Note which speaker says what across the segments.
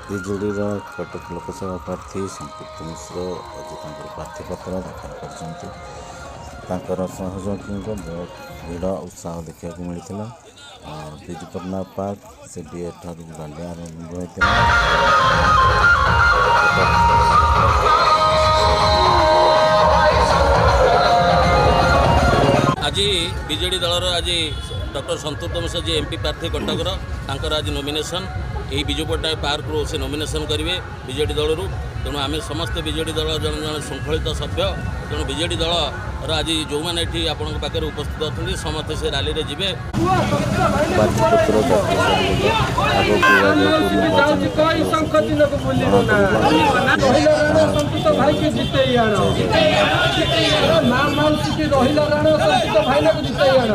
Speaker 1: ବିଜେଡ଼ିର କଟକ ଲୋକସଭା ପ୍ରାର୍ଥୀ ସଂତୃପ୍ତ ମିଶ୍ର ଆଜି ତାଙ୍କର ପ୍ରାର୍ଥୀପତ୍ର ଦାଖଲ କରିଛନ୍ତି। ତାଙ୍କର ସହଯୋଗୀଙ୍କ ବହୁତ ଭିଡ଼ ଉତ୍ସାହ ଦେଖିବାକୁ ମିଳିଥିଲା। ବିଜୁ ପଟ୍ଟନାୟକ ପାର୍କ ସିଡିଏ ଠାରୁ ରାଲି ଆରମ୍ଭ ହୋଇଥିଲା।
Speaker 2: ଆଜି ବିଜେଡ଼ି ଦଳର ଆଜି ଡକ୍ଟର ସନ୍ତୃପ୍ତ ମିଶ୍ର ଯିଏ ଏମ୍ପି ପ୍ରାର୍ଥୀ କଟକର, ତାଙ୍କର ଆଜି ନୋମିନେସନ୍ ଏହି ବିଜୁ ପଟ୍ଟନାୟକ ପାର୍କରୁ ସେ ନୋମିନେସନ୍ କରିବେ ବିଜେଡ଼ି ଦଳରୁ। ତେଣୁ ଆମେ ସମସ୍ତେ ବିଜେଡ଼ି ଦଳ ଜଣେ ଜଣେ ଶୃଙ୍ଖଳିତ ସଭ୍ୟ। ତେଣୁ ବିଜେଡ଼ି ଦଳର ଆଜି ଯେଉଁମାନେ ଏଠି ଆପଣଙ୍କ ପାଖରେ ଉପସ୍ଥିତ ଅଛନ୍ତି, ସମସ୍ତେ ସେ ରାଲିରେ ଯିବେ।
Speaker 1: ପ୍ରାର୍ଥୀପତ୍ର ଦାଖଲ ସରିଗଲେ ଆଗକୁ ଆଗକୁ ନିର୍ବାଚନ
Speaker 3: ଭାଇକି ଜିତେଇ ଆଣ, ମା ମାଉସୀ ରହିଲା ରାଣ, ସନ୍ତୁତ ଭାଇନାକୁ ଜିତେଇ ଆଣ।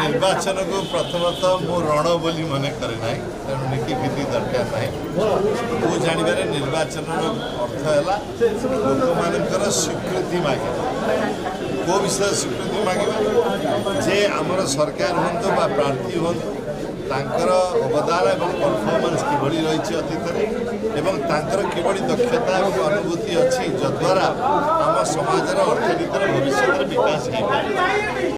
Speaker 4: ନିର୍ବାଚନକୁ ପ୍ରଥମତଃ ମୁଁ ରଣ ବୋଲି ମନେ କରେ ନାହିଁ, ତେଣୁ ନୀତି ଫିତି ଦରକାର ନାହିଁ। ମୁଁ ଜାଣିବାରେ ନିର୍ବାଚନର ଅର୍ଥ ହେଲା ଲୋକମାନଙ୍କର ସ୍ୱୀକୃତି ମାଗିବା। କେଉଁ ବିଷୟରେ ସ୍ୱୀକୃତି ମାଗିବା? ଯେ ଆମର ସରକାର ହୁଅନ୍ତୁ ବା ପ୍ରାର୍ଥୀ ହୁଅନ୍ତୁ, ତାଙ୍କର ଅବଦାନ ଏବଂ ପରଫର୍ମାନ୍ସ କିଭଳି ରହିଛି ଅତୀତରେ ଏବଂ ତାଙ୍କର କିଭଳି ଦକ୍ଷତା ଏବଂ ଅନୁଭୂତି ଅଛି, ଯଦ୍ୱାରା ଆମ ସମାଜର ଅର୍ଥନୀତିର ଭବିଷ୍ୟତରେ ବିକାଶ ହେଇପାରିବ।